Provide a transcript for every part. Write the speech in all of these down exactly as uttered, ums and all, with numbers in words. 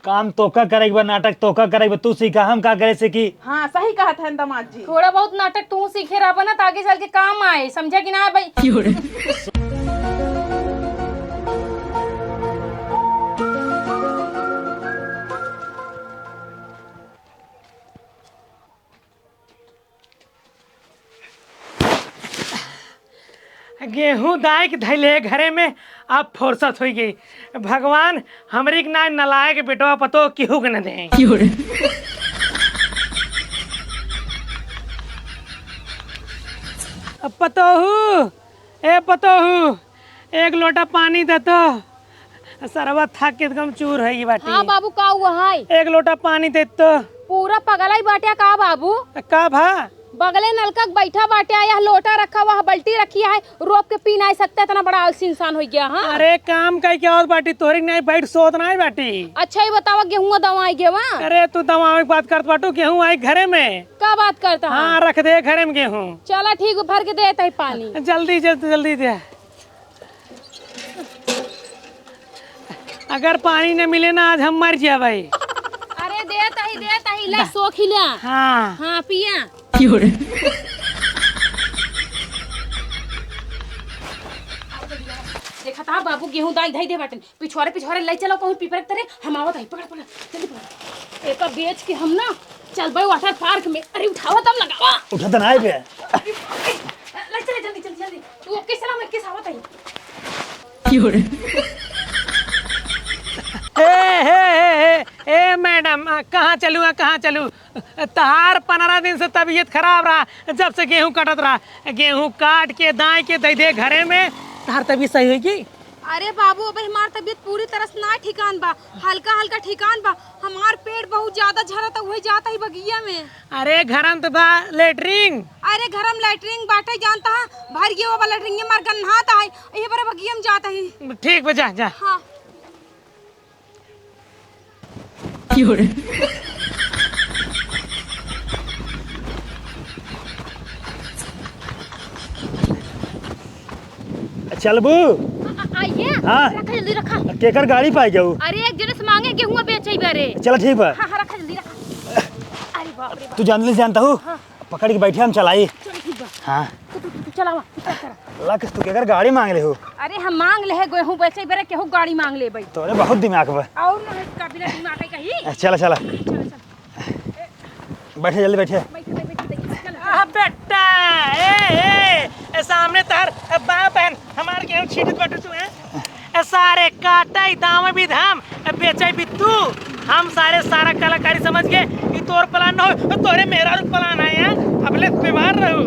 काम तोका करे के बा, नाटक तोका करे के बा, तू सीखा, हम का करे सीखी? हाँ, सही कहत हैं दामाद जी। थोड़ा बहुत नाटक तू सीखे रहबा ना, त आगे चल के काम आए, समझा कि ना भाई? गेहूं दाइ के धइले घरे में, अब फुर्सत होइ गई। भगवान, हमरी के ना नलायक बेटवा पतोह केहू के न दे। क्यों रे? अब पतोहू, ए पतोहू, एक लोटा पानी दे तो। सरवा थाक के एकदम चूर होइ गई बाटी। हाँ बाबू, का हुआ है? एक लोटा पानी दे तो। पूरा पगलाई बाट्या का बाबू? का भा? बगले नलका के बैठा बाट्या, यह लोटा रखा हुआ है, बल्टी रखी है, रोप के पी नाहीं सकता, इतना बड़ा आलसी इंसान होइ गया, हाँ? अरे काम कइ के आवत बाटी, तोहरी नाहीं बैठ सोत नाहीं बाटी। अच्छा, ये बतावा, गेहूं दवाई गेवा? अरे तू दवाई के बात करत बाटू, गेहूं आई घरे में। का बात करता है? हाँ, रख दे घरे में गेहूं। चला ठीक, भर के देत है पानी। जल्दी, जल्दी, जल्दी दे। अगर पानी न मिले ना, आज हम मर जाबे। अरे देत ही, देत ही, ले सोख ही ले। हाँ। हाँ, पिया। क्यों रे? देखा था बाबू, गेहूं दाई धई दे बाटन। पिछवारे, पिछवारे ले चलो कहूँ पीपर के तरे, हम आवत हई। पकड़, पकड़, जल्दी पकड़। एका बेच के हम ना चलबे वाटर पार्क में। अरे उठावा तब लगावा। उठा त नाई बे। अरे बाप रे। ले चले जल्दी, जल्दी, जल्दी। तू ओके सलाम, मैं किस आवत हई। क्यों रे? ए, हे, हे, हे, ए मैडम, आ, कहाँ चलू, आ, कहाँ चलू? तहार पन्द्रह दिन से तबीयत खराब रहा, जब से गेहूं कटत रहा। गेहूं काट के दाई के दे दे घरे में, तहार तबीयत सही होई की? अरे बाबू, अबे हमार तबीयत पूरी तरह से ना ठिकान बा, हल्का हल्का ठिकान बा। हमार पेट बहुत ज्यादा झरत है, वही जात है बगिया में। अरे घरम त बा लेटरिन। अरे घरम लेटरिन बाटे, जानता है, भर गया वो लेटरिन, हमार गन्हात है, यही पर बगिया में जात है। ठीक बा, जा, जा। हाँ। क्यों रे? चलबू? आ, आ, आइए। हाँ। रखा, जल्दी रखा। केकर गाड़ी पाई जाऊ? अरे, एक जने से मांगे गेहुआ बेचे बरे। चला, ठीक बा। हाँ, हाँ, रखा, जल्दी रखा। अरे बाप रे बाप। तू जान ले जानता हूँ? हाँ। पकड़ के बैठे, हम चलाई। चल, ठीक बा। हाँ। तू, तू, तू, तू चलावा, तू चल, चला। लक्स, तू केकर गाड़ी मांग ले हो? अरे, हम मांग ले है, गेहूं बेचे बरे केहू गाड़ी मांग ले भाई। तोरे बहुत दिमाग बा। और ना, का बिना दिमाग है कहीं? चला, चला। चला, चला। बैठे, जल्दी बैठे। बैठे, बैठे, बैठे, चला, चला। आ, बेटा, ए, ए, ए, सामने तार बाप है, हमार गेहूं छीटत बाटू तू, हैं? ए सारे काटै दावै भी धाम, ए बेचै भी तू। हम सारे सारा कलाकारी समझ के कि तोर plan न हो, तोरे मेहरारू के plan है यार। अबले बीमार रहू।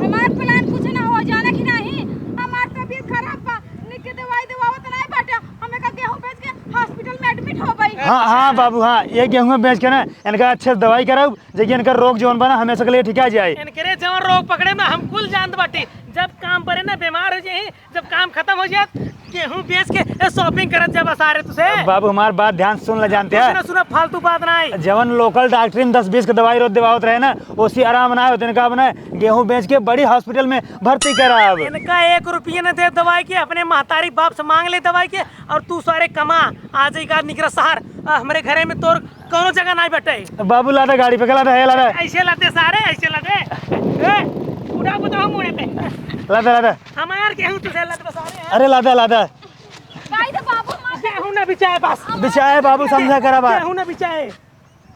हमार plan कुछ ना हो, जाना कि नहीं? हमार तबीयत खराब बा, निके दवाई दवावत नहीं बाटे। हमें का गेहूं बेच के hospital में admit हो गई। हाँ, हाँ बाबू, हाँ, ये गेहूं बेच के ना इनका अच्छे से दवाई कराऊ, जे कि इनका रोग जौन बा ना हमेशा के लिए ठिका जाए। इनकरे जौन रोग पकड़े ना हम कुल जानत बाटी, जब काम परे ना बीमार हो जाए, जब काम खतम हो जात, गेहूं बेच के, ए, shopping करत जाबा सारे तुसे। बाबू, हमार बात ध्यान सुन ले, जानते हैं? सुना, सुना, फालतू बात ना आई। जवन local डॉक्टरी में दस बीस के दवाई रोज देवावत रहे ना, ओसी आराम ना होत, इनका अपने गेहूं बेच के बड़ी hospital में भर्ती कराब। इनका एक रुपया न दे दवाई के, अपने महतारी बाप से मांग ले दवाई के, और तू सारे कमा, आ जाई का निकरा शहर, आ, हमरे घरे में तोर कौनो जगह नाहीं बटे। बाबू, लादा गाड़ी पे, लादा, हे, लादा। ऐसे लादे सारे, ऐसे लादे। ए, उड़ा बताओ मुड़े पे। लादा, लादा। हमार गेहूं तुसे लादे सारे, हाँ? अरे, लादा, लादा। भाई तो बाबू, मार दे। गेहूं ना बिचाए बस। बिचाए बाबू, समझा करा बात। गेहूं ना बिचाए।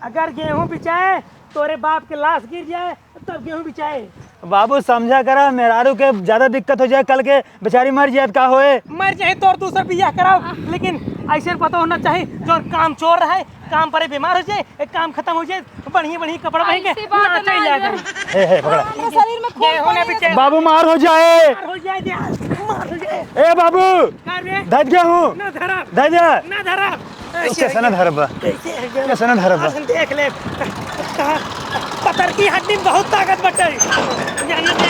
अगर गेहूं बिचाए, तोरे बाप के लाश गिर जाए, तब गेहूं बिचाए। बाबू, समझा करा, मेहरारू के ज्यादा दिक्कत हो जाए, कल के बेचारी मर जाए, का होए? मर जाए तो और दूसर बियाह कराओ, लेकिन ऐसे पता होना चाहिए, जो काम चोर रहे, काम परे बीमार हो जाए, एक काम खतम हो जाए, बढ़िया बढ़िया कपड़ा पहन के ऐसे बात नाचा ही ना जाए। हे, हे, पकड़ा। हमरे शरीर में खून गेहूं ना पड़े। बिचे। बाबू, मार हो जाए। मार हो जाए, मार हो जाए। ए बाबू, का रे? धज गेहूं। ना धरा। धज। ना धरा। कैसे ना धरबा? कैसे है गेहूं? कैसे ना धरबा? आज हम देख ले। पतर की हड्डी में बहुत ताकत बटे। जाने दे।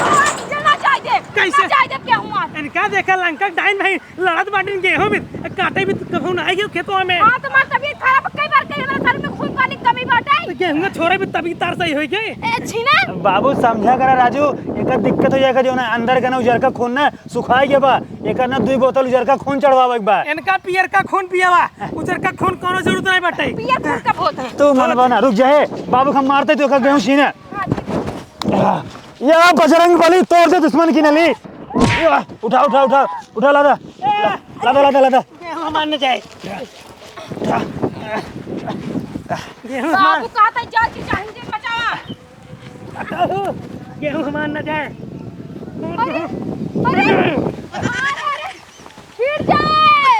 आज जना जाए दे। कैसे? ना जाए दे गेहूं आज। इनका देखा लंका डाइन भाई। लड़त बाटिन गेहूं भी, काटे भी कभू ना आए गेहूं खेतवा में। हाँ, तुम्हार तबीयत खराब, कई बार कही हमारे शरीर में खून पानी की कमी बाटे। तो गेहूं छोरे भी तभी तार सही होई गए। ए, छीना। बाबू, समझा करा राजू, एकर दिक्कत हो जाएगा, जो ना अंदर का ना उजरका खून ना सुखाई गया बा, एकर ना दुई बोतल उजरका खून चढ़वावे के बा। इनका पियर का खून पियावा, उजरका खून कोनो जरूरत नहीं बाटे। पियर खून कब होत है? तू मन बना, रुक जा, हे बाबू, हम मारते तू एकर गेहूं छीने। हाँ, ठीक है। या बजरंग बली, तोड़ दे दुश्मन की नली। या, उठा, उठा, उठा, उठा, लादा, लादा, लादा, लादा। गेहूं हमार न जाए। गेहूं हमार। बाबू कहता है, जा के चाहे बचावा। गेहूं हमार न जाए। अरे, अरे, अरे, अरे, गिर जाए।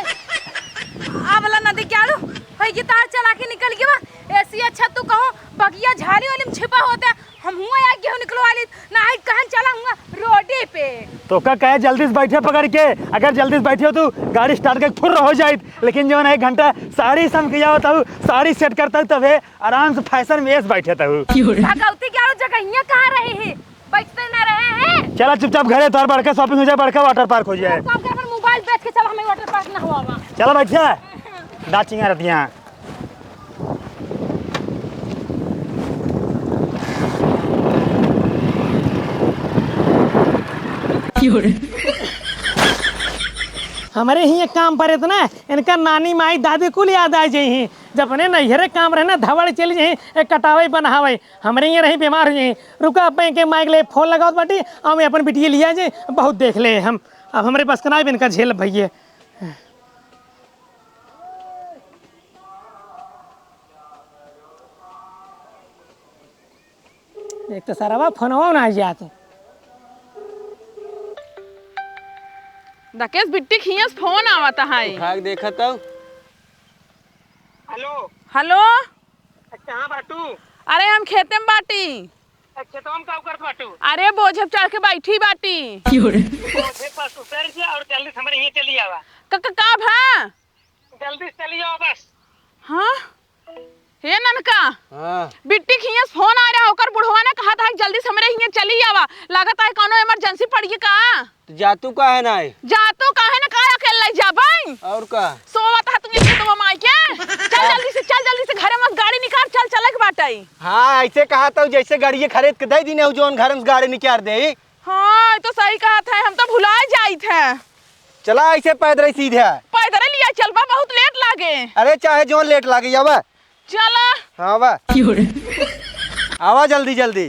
अब ला नदी के आड़ू, भाई की तार चला के निकल गया। ऐसी अच्छा तू कहो, बगिया झाड़ी वाली में छिपा होता है। हम हुआ यार गेहूं निकलवा ली, ना ही कहन चला हुआ रोडे पे। तो का कहे जल्दी से बैठे पकड़ के, अगर जल्दी से बैठे हो तो गाड़ी स्टार्ट के फुर्र हो जाइत, लेकिन जवन एक घंटा साड़ी समझ के आवत हूँ, साड़ी सेट करता हूँ, तबे आराम से फैशन में ऐसे बैठे हूँ। भगवती के आरो जगहिया कहाँ रहे है, बैठते ना रहे हैं। चला चुपचाप घरे, तोर बड़का शॉपिंग हो जाए, बड़का वाटर पार्क हो जाए। काम कर, अपन मोबाइल बेच के चल, हमें वाटर पार्क ना हुआ। चला बैठ जा, डाचिंगा रतिया। हमरे ही एक काम पर इतना, इनका नानी, माई, दादी कुल याद आ जाई हैं। जब अपने नैहरे काम रहे ना, धवड़ चली जाई, एक कटावे बनावे। हमरे यहाँ रही, बीमार हो जाई। रुका, अब इनके माई के लिए फोन लगावत बाटी, हम अपन बिटिया लिया जाए, बहुत देख ले हम। अब हमरे बस के ना, इनका झेल भइये। एक तो सरवा फोनवा ना जात। राकेश, बिट्टी खियस फोन आवत है। उठा के देखत हूँ। हेलो। हेलो। अच्छा, कहाँ बाटू? अरे, हम खेते में बाटी। अच्छा, तो हम का करत बाटू? अरे, बोझे पे चढ़ के बैठी बाटी। बोझे पर उतर जा और जल्दी से हमरे यहाँ चली आवा। क-, क-, का भा? जल्दी से चली आओ बस। हाँ? हे ननका, हाँ। बिट्टी खियस फोन आ रहा, ओकर बुढ़वा ने कहा था कि जल्दी से हमरे हियां चली आवा, लागत है कौनो इमरजेंसी पड़ गई का? तो जातू काहे ना है? जातू काहे ना, का अकेले जाबे? और का? सोवत है तुम खेतवा माई के। चल जल्दी से, चल जल्दी से घरे मत, गाड़ी निकाल, चल चले के बाटे। हाँ, ऐसे कहा था जैसे गाड़ी खरीद के दे दीने, जौन घर में से गाड़ी निकाल दे। हाँ, तो सही कहा था, हम तो भुला जाइत है। चला ऐसे पैदल ही सीधे। पैदल लिया चलबा, बहुत लेट लागे। अरे चाहे जौन लेट लागे, आवा। चला। हाँ, आवा। आवा जल्दी, जल्दी।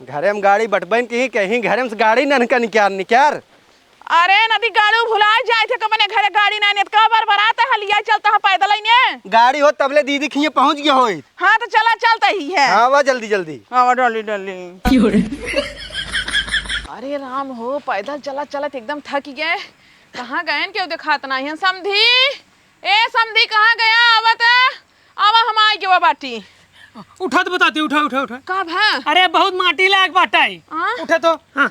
घरे में गाड़ी बटबैन कहीं, कहीं घरे में से गाड़ी न निकार, निकार। अरे नदी गाड़ू भुला जाए थे, कबने घरे गाड़ी ना नेत का बार बरात है, लिया चलता है पैदल ही ने। गाड़ी हो तबले दीदी खिए पहुँच गया होई। हाँ, तो चला, चलता ही है। हाँ, आवा जल्दी, जल्दी। आवा, डोली, डोली। अरे राम हो, पैदल चला, चलत एकदम थक गए। कहाँ गए, केहू देखात नाही है। समधी, ए समधी, कहाँ गया? आवत, आवा, हम आई गवा बाटी। उठा तो बताती, उठा, उठा, उठा। का भा? अरे, बहुत माटी लाग बाटा है। हाँ? उठा तो, हाँ।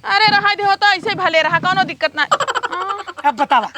अरे, रहा दे हो तो ऐसे ही भले रहा, कौनो दिक्कत ना। हाँ। अब बतावा।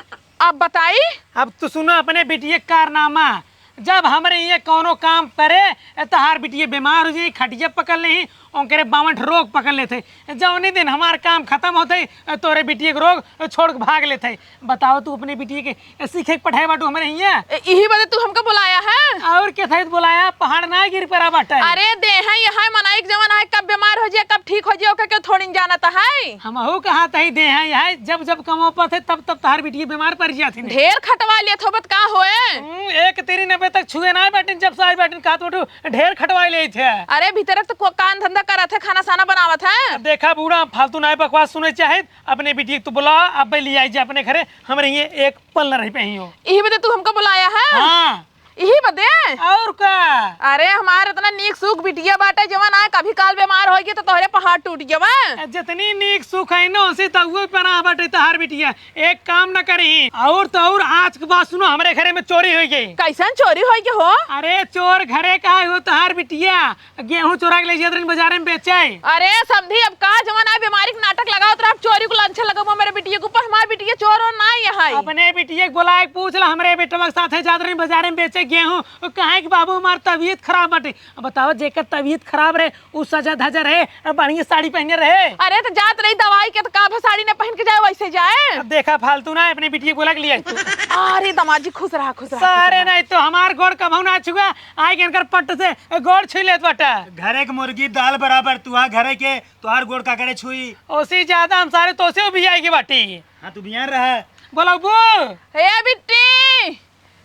अब बताई? अब तू सुनो अपने बिटिया के कारनामा। जब हमरे इहे कौनो काम परे, तहार बिटिया बीमार हो जाई, खटिया पकड़ लेही, ओकरे बावन ठो रोग पकड़ लेथे। जौने दिन हमार काम खतम होते, तोरे बिटिया के रोग छोड़ के भाग लेथे। बताओ, तू अपने बिटिया के सीखे के पढ़ाए बाटू हमरे हियाँ? ए, इही बदे तू हमका बुलाया है? और के थे बुलाया, पहाड़ ना गिर पड़ा बाटे। अरे देह है, यह है, मनाई के जवन है, कब बीमार हो जाए, कब ठीक हो जाए, ओके क्यों थोड़ी न जानत है? हमहू कहा तही देह है, यह है, जब जब कमो पथे, तब तब तहार बिटिया बीमार पड़ जाती। ढेर खटवा लिया थोबत का होए? हम्म, एक तेरी नब्बे तक छुए ना बैठन, जब से आई बैठन, कहा तो ढेर खटवाई ले थे। अरे भीतर तो को-, काम धंधा करत है, खाना साना बनावत है। अब देखा बूढ़ा, फालतू ना बकवास सुने चाहे, अपने बिटिया के तू बुला, अब ले आई जा अपने घरे, हमरे हियाँ एक पल न रही पे ही हो। यही बदे तू हमको बुलाया है? हाँ। यही बदे? और का? अरे हमार इतना नीक सूख बिटिया बाटे, जवन आए कभी काल बीमार होई तो तोहरे पहाड़ टूट गवा। जितनी नीक सूख है ना, उसी तो वो पना बाटे तहार बिटिया। एक काम न करी, और तो और आज के बाद सुनो, हमरे घरे में चोरी होई गई। कैसन चोरी होई गई हो? अरे चोर घरे का है, वो तहार बिटिया गेहूं चोरा के ले जात रही बाजारे में बेचे। अरे समधी, अब का जमाना है, बीमारी के नाटक लगावत रहा, अब चोरी को लंछन लगाओ मेरे बिटिया के ऊपर। हमार बिटिया चोर और ना ही है। अपने बिटिया के बुला के पूछ ला, हमरे बेटवा के साथ है, जात रही बाजारे में बेचे, गेहूं, काहे कि बाबू हमार तबीयत खराब बाटे। अब बतावा, जेकर तबीयत खराब रहे, उ सजा धजा रहे, बढ़िया साड़ी पहिने रहे। अरे, त जात रही दवाई के, त का भा साड़ी न पहिन के जाए, वैसे जाए? अब देखा, फालतू ना अपने बिटिया बोला के लिए। अरे, दामाद जी, खुश रहा, खुश रहा, खुश सारे रहा। नहीं तो हमार गोड़ कभू ना छुआ, आए के इनकर पट से गोड़ छू लेत बाटा। घरे के मुर्गी दाल बराबर, तू आ घरे के, तोहार गोड़ का करे छुई? ओसे ज्यादा हम सारे तोसे भी आए के बाटी। हाँ, तू बिहान रहा। बोला बू। हे बिट्टी,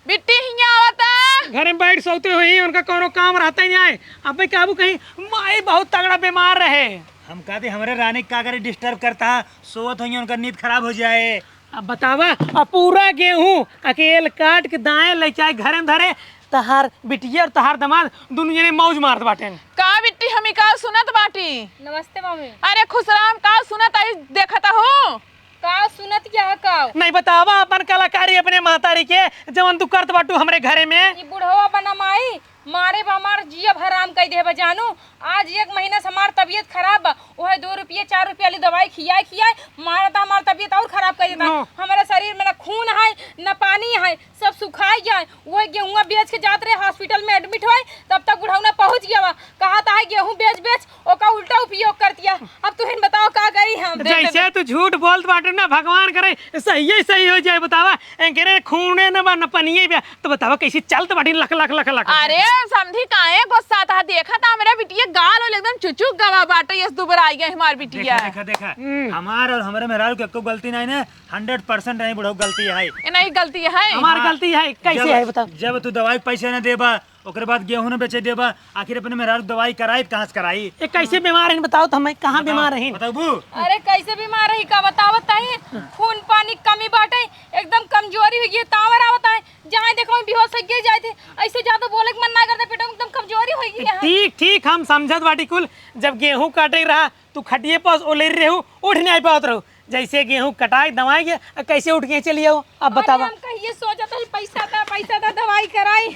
बिट्टी हियां आवता। घर में बैठ सोते हुई, उनका कोनो काम रहता ही नहीं आए। अबे काबू कहीं माई बहुत तगड़ा बीमार रहे। हम कहते हमरे रानी का करे डिस्टर्ब करता, सोवत होइए उनका नींद खराब हो जाए। अब बतावा, अब पूरा गेहूं अकेल काट के दाएं ले जाए घर में धरे, तहार बिटिया और तहार दामाद दुनू जने मौज मारत बाटेन। का बिट्टी, हम ई का सुनत बाटी? नमस्ते मम्मी। अरे खुश राम, का सुनत आई देखत हो? का सुनत क्या है का? नहीं बतावा अपन कलाकारी अपने महतारी के, जवन तू करत बाटू हमरे घरे में। ई बुढ़वा बना माई, मारे बा हमार जियब हराम कई देबा जानू। आज एक महीना से हमार तबीयत खराब बा, ओहे दो रुपये चार रुपये वाली दवाई खियाए खियाए मारा त हमार तबीयत और खराब कर देता। नो। हमारे शरीर में ना खून है ना पानी है, सब सुखाई गया है। ओहे गेहुआ बेच के जात रहे हॉस्पिटल में एडमिट होए, तब तक बुढ़ौना पहुँच गया बा। कहा था है गेहूँ बेच बेच ओका उल्टा उपयोग कर दिया। अब तुहिन बताओ का करी हम। जैसे तू झूठ बोलत बाटे ना, भगवान करे सही सही हो जाए। बतावा, एंकरे खूने न बा न पनिये बा, तो बतावा कैसे चलत बाटी लख लख लख लख। अरे समधी काहे गुस्सा था, देखा था हमरे बिटिया गाल वाले एकदम चुचुक गवा बाटे, यस दुबराई गए हमार बिटिया। देखा, देखा, देखा। हम्म। हमार और हमरे मेहरारू के कोई गलती नहीं ना, हंड्रेड परसेंट नहीं बुढ़ऊ गलती है। ए, नहीं गलती है। हमार हाँ। गलती है, कैसे जब, है बताओ? जब तू दवाई पैसे न देबा, ओकरे बाद गेहूं न बेचे देबा, आखिर अपने मेहरारू दवाई कराई, कहाँ से कराई? ये कैसे बीमार हैं बताओ तो हमें, कहाँ बताओ, बीमार हैं? बताओ बू। अरे कैसे बीमार है का बतावत ताई? खून पानी कमी बाटे, एकदम कमजोरी हुई है, तावर आवत है, जहाँ देखो बेहोश हो गए जाए थे, ऐसे ज्यादा बोले के मन ना करता, पेटो में एकदम कमजोरी हुई है। ठीक, ठीक, हम समझत बाटी कुल, जब गेहूं काटे रहा, तू खटिए पास ओलेरी रहू, उठ नहीं पावत रहू, जैसे गेहूं कटाई दवाई के, आ कैसे उठ के चली आओ? अब अरे, बतावा। हम कहिए सोचत हई, पैसा दा, पैसा दा, दवाई कराई।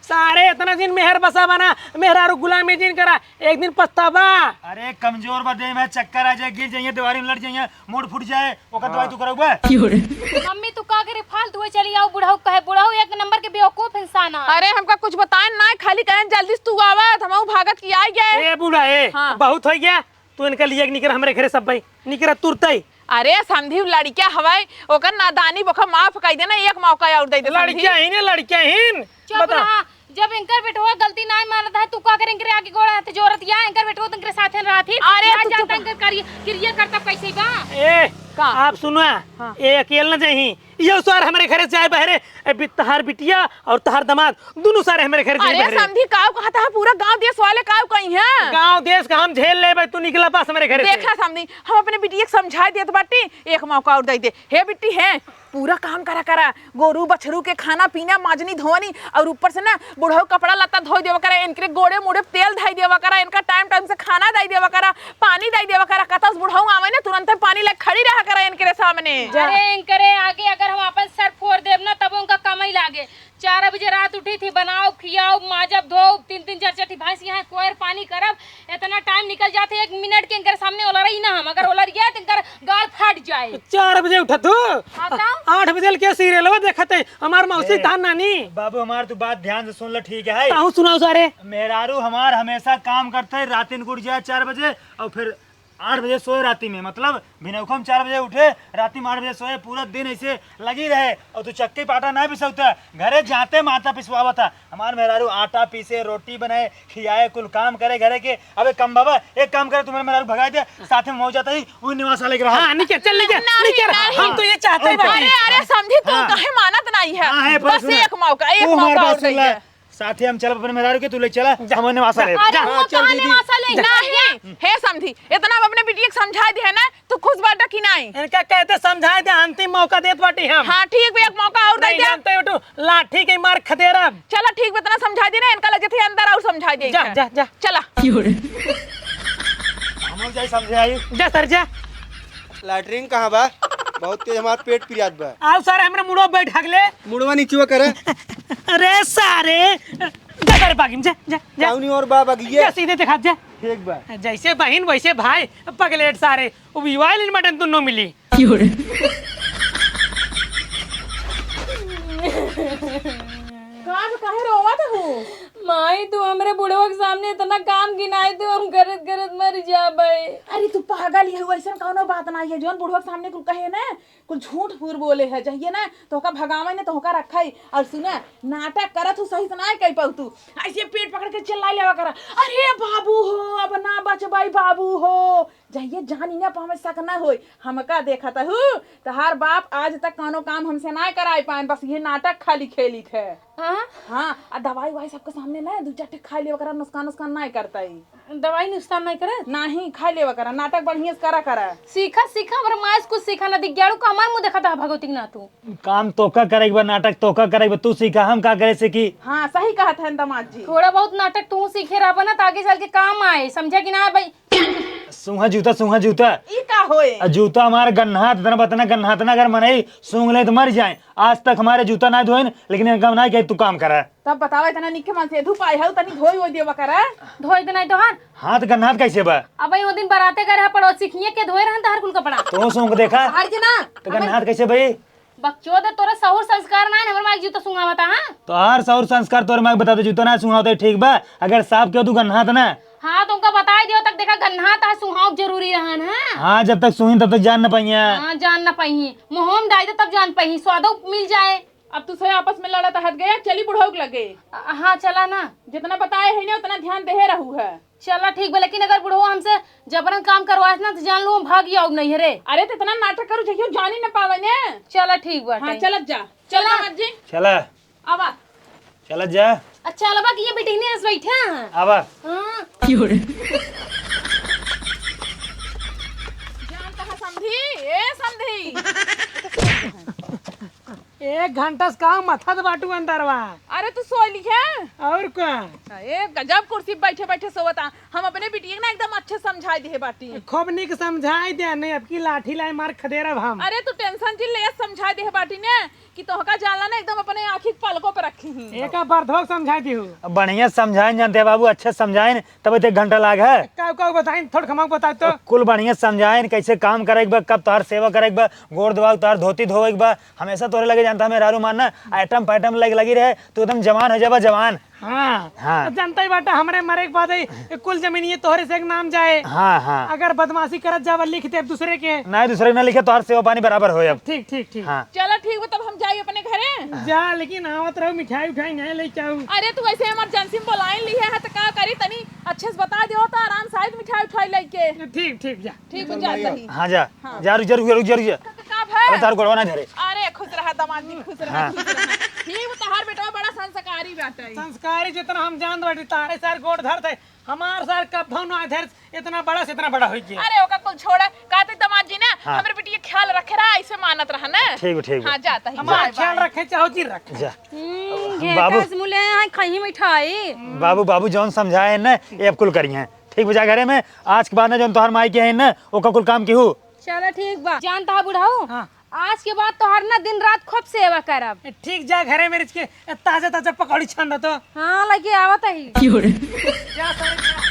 सारे इतना दिन मेहर बसा बना, मेहरारू गुलामी जिन करा, एक दिन पछतावा। अरे, कमजोर बा देह में, चक्कर आ जाए, गिर जाइए, दीवारी में लड़ जाइए, मूड़ फूट जाए, ओकर दवाई तू करौबे? मम्मी, तू का करे, फालतू है, चली आओ, बुढ़ऊ कहे, बुढ़ऊ एक नंबर के बेवकूफ इंसान है। अरे, हमका कुछ बताए ना, खाली कहें जल्दी से तू आवा, त हमहू भागत की आ गए। ए बूढ़ा, ए, हाँ। बहुत हो गया, तू इनका लिए निकर हमरे घरे सब भाई, निकर तुरते ही। अरे समधी, उ लड़किया हवै, ओकर नादानी बोखा माफ कई देना, एक मौका और दे दे समधी। लड़किया ही ने, लड़किया ही ने। चुप बता। रहा, जब इनकर बेटवा गलती नाय मानत है, तू का करे इनकरे आगे गोड़ हाथ जोड़त या? इनकर बेटवा तो इनकरे साथे न रहत ही। अरे ना तू जानता चुप। इनकर करिए, किरिया करतब कैसे बा? ए, का? आप सुना, हाँ। ए अकेल न जाही, ये सार हमरे घरे से जाए बहरे, ए, बि-, तहार बिटिया और तहार दामाद, दोनों सारे हमरे घरे से अरे बहरे। समधी, काव कहत है, पूरा गांव देश वाले काव कही हैं? गांव देश का हम झेल लेबे, तू निकला पास हमरे घरे से। देखा समधी, हम अपने बिटिया के समझाए देत बाटी, एक मौका और दे दे। हे बिट्टी, हे, पूरा काम करा करा, गोरू बछरू के खाना पीना, माजनी धोवनी, और ऊपर से ना बुढ़ऊ कपड़ा लत्ता धोई देवा करा, इनकरे गोड़े मुड़े तेल धई देवा करा, इनका टाइम टाइम से खाना दई देवा करा, पानी दई देवा करा। कतस बुढ़ऊ आवे ना, तुरंते पानी लेके खड़ी रहा करा इनकरे सामने। अरे इनकरे आगे अगर हम अपन सर फोड़ देब ना, तब उनका कमाई लागे। चार बजे रात उठी थी, बनाओ, खियाओ, माजब, धोओ, तीन तीन चार चार ठी भैंस यहाँ कोयर पानी करब, इतना टाइम निकल जाते, एक मिनट के इनकर सामने ओलरई ना हम, अगर ओलर गया तो इनकर गाल फाट जाए। चार बजे उठत हो? हाँ, तो? आठ बजे के सीरियलवा देखत है, हमार मौसी ए, तान नानी। बाबू, हमार तू बात ध्यान से सुन ले, ठीक है? ताहू सुनाओ सारे। मेहरारू हमार हमेशा काम करते है, रातिन को उठ जाए चार बजे और फिर आठ बजे सोए राती में, मतलब भिनौखा में चार बजे उठे, राती में आठ बजे सोए, पूरा दिन ऐसे लगी रहे। और तू चक्की पाटा ना पिसौता, घरे जाते माता पिसवावता। हमार मेहरारू आटा पीसे, रोटी बनाए, खियाए, कुल काम करे घरे के। अबे कम बाबा, एक काम करे, तुम्हारे मेहरारू भगाए दे, साथ में मौज जाता ही, वो निवासा लेके रहा। हाँ, निकल, चल, निकल, नहीं, निकल। नहीं। हम तो ये चाहते हैं अरे, बाकी। अरे, समधी, तू हाँ। काहे मानत नहीं है? हाँ, है, पर बस सुना। एक मौका, एक तू हमार मौका बात और सुन दे ला। दे। साथे हम चलब अपने मेहरारू के, तू ले चला, जा। हम निवासा ले। अरे, जा। वो हाँ, चल कहाँ दीदी। निवासा ले? जा। नहीं, हे समधी, इतना हम अपने बिटिया के समझा दे है ना, तू खुश बाटा कि नहीं? इनका कहते समझाए दे, अंतिम मौका देत बाटी हम। हाँ, ठीक बा, एक मौका और दे नहीं दे। जानते बेटू, लाठी के मार खदेरब। चला ठीक बा, इतना समझा दे ना, इनका लगे थे अंदर और समझा दे जा, इनका। जा, जा। चला। हम जाई समझे आई। जा सर, जा। लैट्रिन कहाँ बा? बहुत तेज हमार पेट पिरात बा। आओ सर, हमरा मुड़वा बैठा के ले। मुड़वा नीचवा करे। अरे सारे, जा सर, बागिम, जा, जा, जा। जाऊनी और बा बगिए। जा सीधे देखा, जा। ठीक बा। जैसे बहिन वैसे भाई, पगलेट सारे, वो भी वायलिन मटन दुनो मिली। की हो रे? लोग सामने इतना काम गिनाए दे, हम करत करत मर जाबे। अरे तू पागल है, वैसन कौनो बात ना है। जौन बुढ़वा के सामने कुल कहे ना, कुल झूठ फूर बोले है। जहिए ना तोहका भगावे ना तोहका रखे। और सुना, नाटक करत हूँ सही से ना कह पाऊ तू। ऐसे पेट पकड़ के चिल्ला लेवा करा, "अरे बाबू हो, अब ना बचबाई बाबू हो।" जहिए जानी ना पावे शक ना होई। हमका देखत हूँ, तोहार बाप आज तक कौनो काम हमसे ना कराए पाए, बस ये नाटक खाली खेली थे। हाँ? हाँ, आ दवाई उवाई सबके सामने ना दू चार ठे खा लेवा करा, नुकसान नुकसान ना करता ही। दवाई नुकसान नहीं करे? नहीं, खा लेवा करा, नाटक बढ़िया से करा करा। सीखा सीखा, हमरे माँ से कुछ सीखा ना, दिग्याड़ू का हमार मुँह देखा था भगवती के ना तू। काम तोका करे के बा, नाटक तोका करे के बा, तू सीखा, हम का करे से की? हाँ, सही कहत है दामाद जी। थोड़ा बहुत नाटक तू सीखे रहबा ना, तो आगे चल के काम आए, समझा कि ना भाई? सूंघा जूता, सूंघा जूता। ई का होए? आ जूता हमारे गन्हात, इतना बतना गन्हात ना, अगर मनई सूंघ ले तो मर जाए। आज तक हमारे जूता ना धोइन, लेकिन इनका ना कहे तू काम करा। तब बतावा, इतना निखे मन से धूप आए है, तनी धोई वोई देवा करा। धोई देना है तोहार। हाथ गन्हात कैसे बा? अब वो दिन बराते गए रहा पड़ोसी खिए के धोए रहन तोहार कुल कपड़ा। तो सूंघ देखा। हट जे ना। तो गन्हात कैसे भाई? बकचोद, तोरा सहूर संस्कार ना है, हमर माई जूता सुंघावता, हाँ? तोहार सहूर संस्कार तोरे माई बताते जूता ना सुंघावते, ठीक बा? अगर साफ केहू तू गन्हात ना। हाँ, तो उनका बताई दियो तक देखा गन्हात है, सुंघाव जरूरी रहन, हाँ? हाँ, जब तक सुही तब तक जान न पाइया। हाँ, जान न पाई। मुँह में डाल दे तब जान पाई, स्वादो मिल जाए। अब तू सही आपस में लड़त हट गया, चली बुढ़ऊ के लगे। अ, हाँ, चला ना। जितना बताए है ना, उतना ध्यान देहे रहू है। चला ठीक बा, लेकिन अगर बुढ़ऊ हमसे जबरन काम करवाए ना, तो जान लो हम भाग आउब नहीं है रे। अरे, तो इतना नाटक करू, जहियो जानी न पावे ने। चला ठीक बाटे। हाँ, चलत जा। चला। चला मत जी। चला। आवा। चलत जा। अच्छा, अलबा कि ये बिटिहनी हंस बैठे हैं। आवा। हाँ। जानता है समधी, ए समधी। एक घंटा से काम मथत बाटू अंदरवा। अरे तू सोई लिखे? और का? ए गजब कुर्सी बैठे बैठे सोवता। हम अपने बिटिया के ना एकदम अच्छे समझाई देहे बाटी। खूब निक समझाई दे, नहीं अब की लाठी लाई मार खदेरब हम। अरे तू tension जिन ले, समझाई देहे बाटी ने कि तोहका जानला ना एकदम अपने आँखी के पलकों पे रखी ही। एका बर्धवा समझाई दिहू। अब बढ़िया समझाइन जानते हैं बाबू, अच्छे समझाइन तब एक घंटा लाग है। का का बताइन, थोड़ खमाक बताए तो। कुल बढ़िया समझाइन, कैसे काम करे के बा, कब तोहार सेवा करे के बा, गोड़ दबाओ, तोहार धोती धोवे के बा, हमेशा तोरे लगे जानता हमें रारू मारना, item पैटम लगे लगी रहे, तू एकदम जवान हो जाबा, जवान। हाँ। हाँ। तो जानता ही बाटा, हमरे मरे के बाद ही कुल जमीन ये तोहरे से एक नाम जाए। हाँ, हाँ। अगर बदमाशी करत जाबा, लिख देब दूसरे के। नहीं, दूसरे के ना लिखे, तोहार सेवा पानी बराबर होए अब। ठीक, ठीक, ठीक। हाँ। चला ठीक बा, तब हम जाई अपने घरे। जा, लेकिन आवत रहो, मिठाई उठाई नहीं लेके आऊ। अरे तू ऐसे emergency में बोलाइन लिहे है तो का करी, तनी अच्छे से बता दियो तो आराम से आई मिठाई उठाई लेके। ठीक, ठीक, जा। ठीक बा, जात रही। हाँ, जा। हाँ। जा, रुक जा, रुक जा, रुक जा, रुक जा। का, का भय? अरे, तार गोड़वा ना धरे। अरे, खुश रहा दामाद जी, खुश रहा, हाँ। खुश रहा। ठीक, तोहार बेटवा बड़ा संस्कारी बाटे। संस्कारी जितना हम जान बाटी, तारे सार गोड़ धरते, हमार सार कब भौनो धर, इतना बड़ा से इतना बड़ा होई गया। अरे, ओका कुल छोड़ा, कहते दामाद जी ना, हाँ। हमरे बेटी के ख्याल रखे रहा, ऐसे मानत रहा ना। ठीक बा, ठीक बा। हाँ, जाता ही, हमार बाय, ख्याल बाय। रखे, चाहो जी रखे। जा। हम्म, बाबू। घेटा से मुले यहाँ खही मिठाई। बाबू, बाबू जौन समझाए ना, ये अब कुल करिए। ठीक बा, जा घरे में, आज के बाद ना जौन तोहार माई के है ना, ओका कुल काम केहू। चला ठीक बा। जानता है बुढ़ऊ, हाँ। आज के बाद तोहार ना दिन रात खूब सेवा करब। ए, ठीक, जा घरे में रिच के ताजा ताजा पकौड़ी छान दो तो। हाँ, लगे आवत ही। जा सारे, जा।